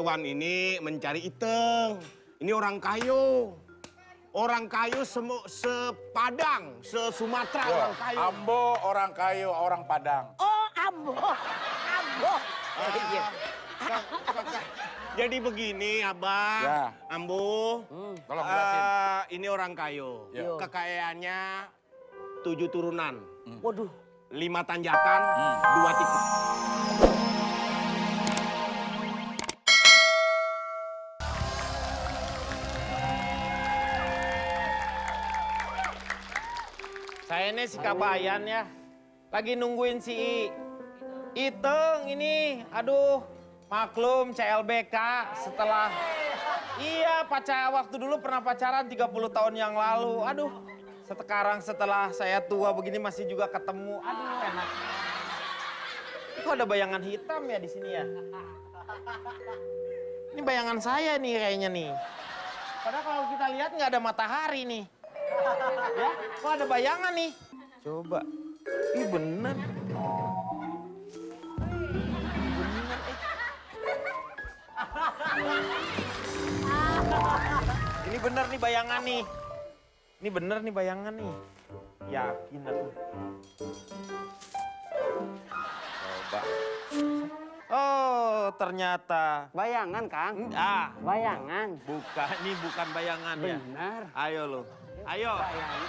Tuan ini mencari Iteng. Ini orang kayu. Orang kayu sepadang, se-Sumatera orang kayu. Ambo orang kayu, orang Padang. Oh, Ambo. Ambo. Jadi begini, Abah. Ya. Ambo. Tolong jelasin. Ini orang kayu. Ya. Kekayaannya 7 turunan. Waduh. 5 tanjakan, 2 titik. Saya ini si Kabayan ya. Lagi nungguin si Iteng ini. Aduh, maklum CLBK setelah... Iya, waktu dulu pernah pacaran 30 tahun yang lalu. Aduh, setelah saya tua begini masih juga ketemu. Aduh, enak. Kok ada bayangan hitam ya di sini ya? Ini bayangan saya nih kayaknya nih. Padahal kalau kita lihat nggak ada matahari nih. Ya, kok ada bayangan nih? Coba. Ih, bener. Ini bener nih bayangan nih. Ini bener nih bayangan nih. Yakin aku. Coba. Oh, ternyata. Bayangan, Kang. Bayangan. Bukan bayangan ya. Benar. Ayo lo. Ayo.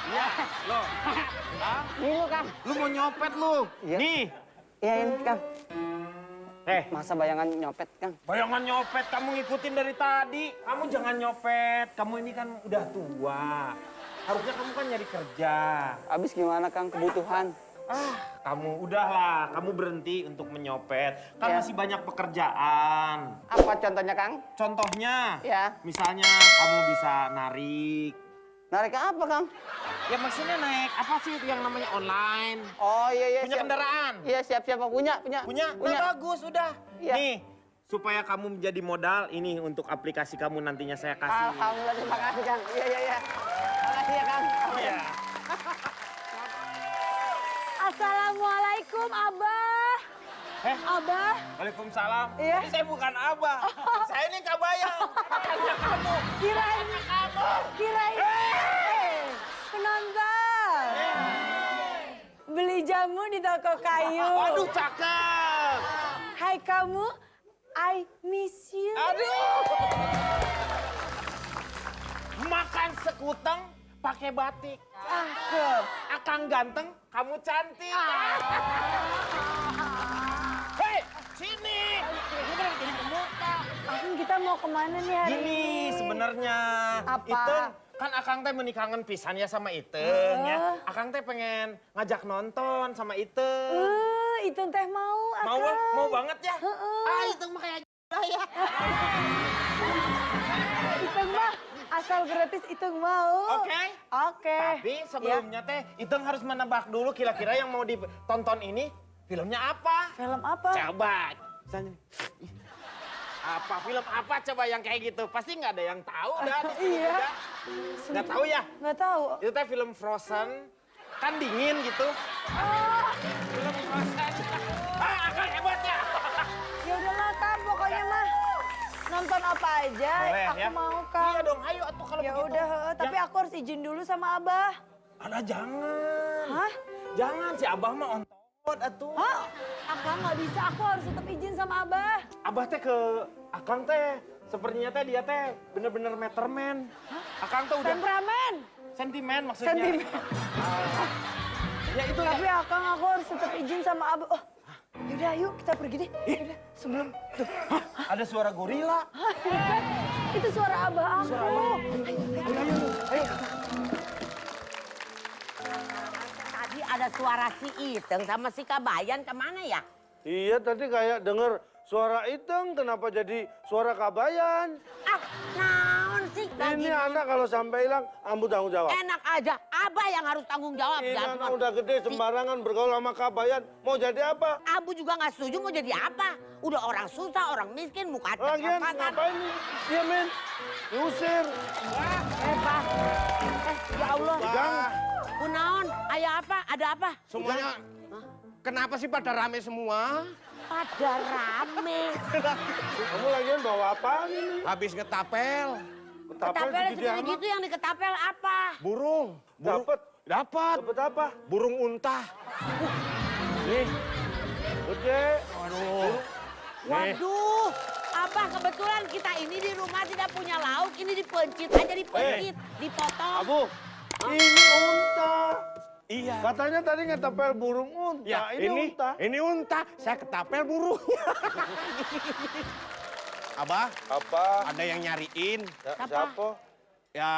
Iya. Lo. Hah? Ini lu, Kang. Lu mau nyopet lu? Iya. Nih. Iya, ini, Kang. Masa bayangan nyopet, Kang? bayangan nyopet kamu ngikutin dari tadi. Kamu jangan nyopet. Kamu ini kan udah tua. Harusnya kamu kan nyari kerja. Abis gimana, Kang? Kebutuhan. Kamu udahlah. Kamu berhenti untuk menyopet. Kan Ya. masih banyak pekerjaan. Apa contohnya, Kang? Contohnya, Ya. misalnya kamu bisa narik. Narik ke apa, Kang? Ya maksudnya naik apa sih itu yang namanya online? Oh, iya. Punya siap. kendaraan? Iya, siap-siap. Punya. Punya? Nah bagus, udah. Iya. Nih, supaya kamu menjadi modal, ini untuk aplikasi kamu nantinya saya kasih. Alhamdulillah, terima kasih, Kang. Iya. Makasih ya, Kang. Iya. Assalamualaikum, Abah. Abah. Waalaikumsalam. Iya. Ini saya bukan Abah. Saya ini Kabayang. Kakaknya kamu. Kirain. Penonton. Beli jamu di toko kayu. Waduh, cakep. Hai kamu, I miss you. Aduh. Makan sekuteng pakai batik. Cakep. Akang ganteng, kamu cantik. Hei, sini. Ini kan jadi pemuka. Akang, kita mau kemana nih hari Gini ini? sebenarnya. Apa? Iteng, kan Akang teh menikahkan pisan ya sama Iteng ya. Akang teh pengen ngajak nonton sama Iteng. Itu teh mau, Akang. Mau banget ya? Iteng mah kayak ya. Iteng mah asal gratis Iteng mau. Oke. Oke. Tapi sebelumnya teh Iteng harus menebak dulu kira-kira yang mau ditonton ini filmnya apa? Film apa? Coba. Misalnya, apa film apa coba yang kayak gitu? Pasti nggak ada yang tahu dah di sini Iya. juga. Nggak tahu ya? Nggak tahu. Itu teh film Frozen. Kan dingin gitu. Film Frozen. Akang hebat ya. Ya udahlah, Kang, pokoknya mah nonton apa aja, Boleh, aku ya? mau, Kang. Iya dong, ayo atuh kalau Ya begitu. udah, tapi aku harus izin dulu sama Abah. Ada jangan. Hah? Jangan, si Abah mah ontot atuh. Hah? Akang nggak bisa, aku harus tetap izin sama Abah. Abah teh ke Akang teh. Sepertinya teh dia teh bener-bener meterman. Akang tuh udah Temperamen. sentimen maksudnya. Sentimen. Ya itu ya. Tapi Akang, aku harus tetap izin sama Abah. Oh, yaudah yuk kita pergi deh. Yaudah, sebelum... Tuh. Ada suara gorila. Hah, itu suara Abah aku. Suara Abah. Ayo. Tadi ada suara si Iteng sama si Kabayan kemana ya? Iya, tadi kayak denger suara Iteng, kenapa jadi suara Kabayan? Ah, naon sih? Ini anak kalau sampai hilang, ambu tanggung jawab. Enak aja, Abah yang harus tanggung jawab. Ini Jangan anak cuma- udah gede, sembarangan bergaul sama Kabayan. Mau jadi apa? Abu juga nggak setuju mau jadi apa? Udah orang susah, orang miskin, muka Lagian cek-cekan. ngapain nih? Diamin. Diusir. Pak. Ya Allah. Gang. Kunaon, ayah apa? Ada apa? Semuanya Kenapa sih pada rame semua? Pada rame. Kamu lagian bawa apaan ini? Habis ngetapel. Ketapel segede gitu, yang diketapel apa? Burung. Dapat. Dapat. Dapat apa? Burung unta. Nih. Gede. Waduh. Waduh, Abah kebetulan kita ini di rumah tidak punya lauk, ini dipencit aja dipencit, dipotong. Abu, ini unta. Iya. Katanya tadi ngetapel burung unta. Ya, ini unta. Ini unta. Saya ketapel burungnya. Abah, Apa? ada yang nyariin. Ya, Apa? siapa? Ya,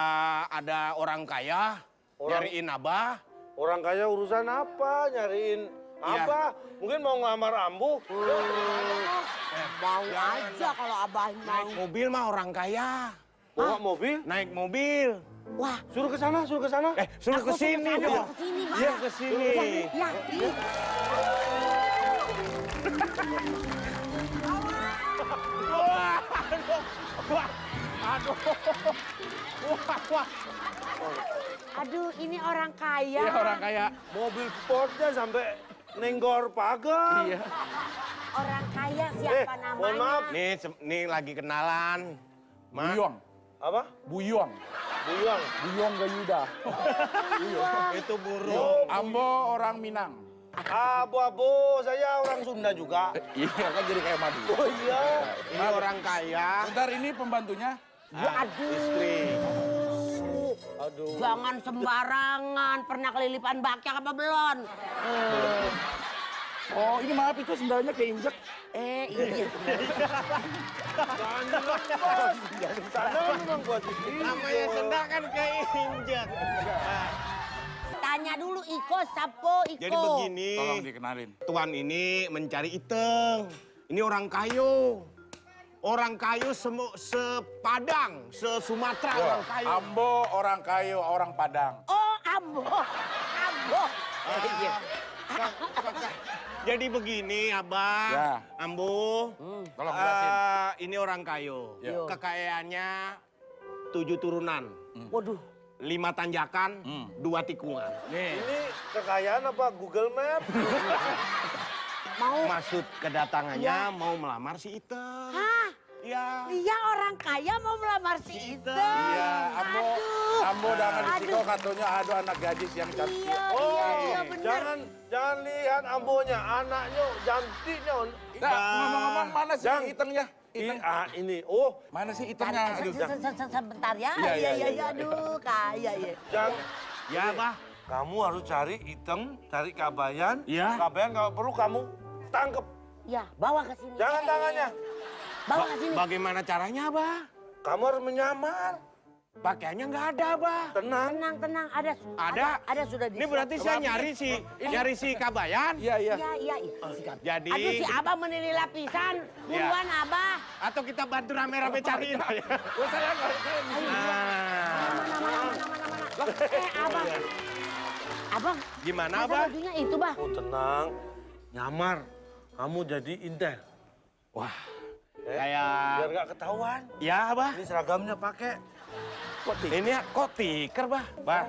ada orang kaya nyariin Abah. Orang kaya urusan apa? Nyariin Iya. apa? Mungkin mau ngelamar Ambu. Mau aja kalau Abah mau. Naik mobil mah orang kaya. Bawa mobil. Naik mobil. Wah, Suruh ke sana, suruh ke sana. Suruh ke sini kesana, dong. kesini, Bang. Iya, ke sini. Ya, ini. Wah, aduh. Wah, aduh. Wah, wah. Aduh, ini orang kaya. Iya, orang kaya. Mobil sportnya sampai nenggor pagar. Iya. Orang kaya siapa namanya? mohon maaf. Nih lagi kenalan. Ma. Buyong. Apa? Buyong. Buyang. Buyong Gayuda. Itu burung. Ambo orang Minang. Abu-abu, saya orang Sunda juga. Iya kan jadi kayak madu. Oh iya. Ini orang kaya. Bentar ini pembantunya. Aduh. Istri. Aduh. Jangan sembarangan. Pernah kelilipan bakyak apa belum? Oh ini maaf itu sendalnya keinjek. Iya. Jangan dilepas. Sana memang buat itu. Namanya sendal kan keinjek. Tanya dulu Iko, Sapo, Iko. Jadi begini. Tolong dikenalin. Tuan ini mencari Iteng. Ini orang kayu. Orang kayu sepadang, se-Sumatera orang kayu. Ambo orang kayu, orang Padang. Oh, Ambo. Ambo. Jadi begini, Abah. Ya. Ambo. Tolong jelasin. Ini orang kayu. Ya. Kekayaannya 7 turunan. Waduh. 5 tanjakan, 2 tikungan. Nih. Ini kekayaan apa Google Map? Maksud kedatangannya mau melamar si Iteng. Hah? Ya. Dia orang kaya mau melamar si Ite. Iya, Ambo. Aduh. Ambo dengan disiko katanya ada anak gadis yang cantik. Iya, Oh, iya benar. jangan lihat ambonya, anaknya, jantiknya. Nah, ngomong-ngomong mana sih Jang. itengnya? Iteng. Ini, oh, Mana sih itengnya? Aduh. Sebentar ya. Iya, Iya. Aduh, kaya ya. Jang, Ya, Abah. kamu harus cari Iteng, cari Kabayan. Iya. Kabayan kalau perlu kamu tangkep. Ya, bawa ke sini. Jangan tangannya. Bawa ke sini. Bagaimana caranya, Abah? Kamu harus menyamar. Pakaiannya nggak ada, Abah. Tenang. Tenang. Ada sudah di. Ini berarti saya nyari si Kabayan. Iya. Iya. Jadi, Aduh, si Abah menilai lapisan. Buruan, Abah. atau kita bantu rame-rame cariin. Saya nggak Nah, Abah. Abang, gimana, masa Abah? bajunya itu, Bah? Oh, tenang. Nyamar. Kamu jadi intel. Wah, Biar kayak... nggak ketahuan. Ya, Abah. Ini seragamnya pakai. Ini kok tiker, Bah? Bah,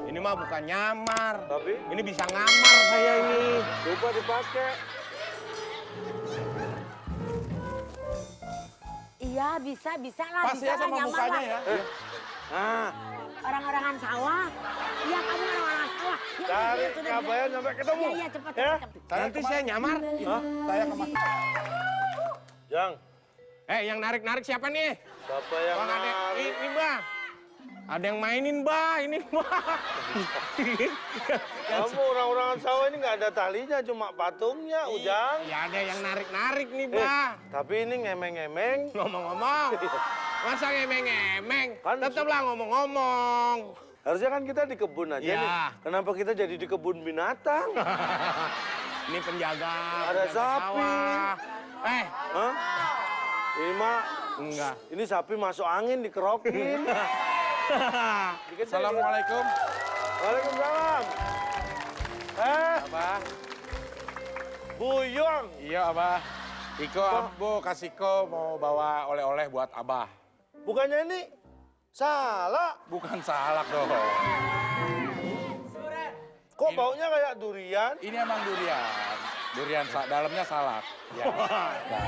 ini mah bukan nyamar. Tapi? Ini bisa ngamar saya ini. Lupa dipakai. Iya, bisa lah. Pas bisa ya lah, sama nyamar mukanya lah. ya. Nah, Orang-orangan sawah. Iya, kamu orang-orangan sawah. Ya, cari ya, sudah, Kabayan sampai ketemu. Iya, cepat. Nanti saya nyamar. Saya kemana? Jang, Yang narik-narik siapa nih? siapa yang Bang, ada narik? ini, Bah. Ada yang mainin, Bah. Ini, Bah. Kamu orang-orangan sawah ini nggak ada talinya, cuma patungnya, Ujang. Ya ada yang narik-narik nih, Bah. Tapi ini ngemeng-ngemeng. Ngomong-ngomong. Masa ngemeng-ngemeng? Kan- Tetaplah ngomong-ngomong. Harusnya kan kita di kebun aja Iya. nih. Kenapa kita jadi di kebun binatang? Ini penjaga. Ada penjaga sapi. sawah. Hah? Ini mah, Enggak. ini sapi masuk angin dikerokin. Dikit, Assalamualaikum. Waalaikumsalam. Abah. Buyong. Iya, Abah. Iko, Ambo, Kasiko mau bawa oleh-oleh buat Abah. Bukannya ini salah. Bukan salak dong. Kok baunya kayak durian? Ini emang durian. Durian dalamnya salak. Ya. Nah,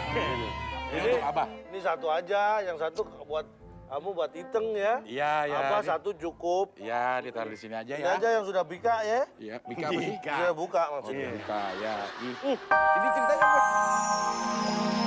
ini untuk Abah. Ini satu aja, yang satu buat kamu buat Iteng ya. Iya, ya. Abah satu cukup. Iya, ditaruh di sini aja Ini ya. aja yang sudah bika ya. Iya, Bika apa sih? Sudah buka maksudnya. Bika, ya. Ih. Ini ceritanya apa?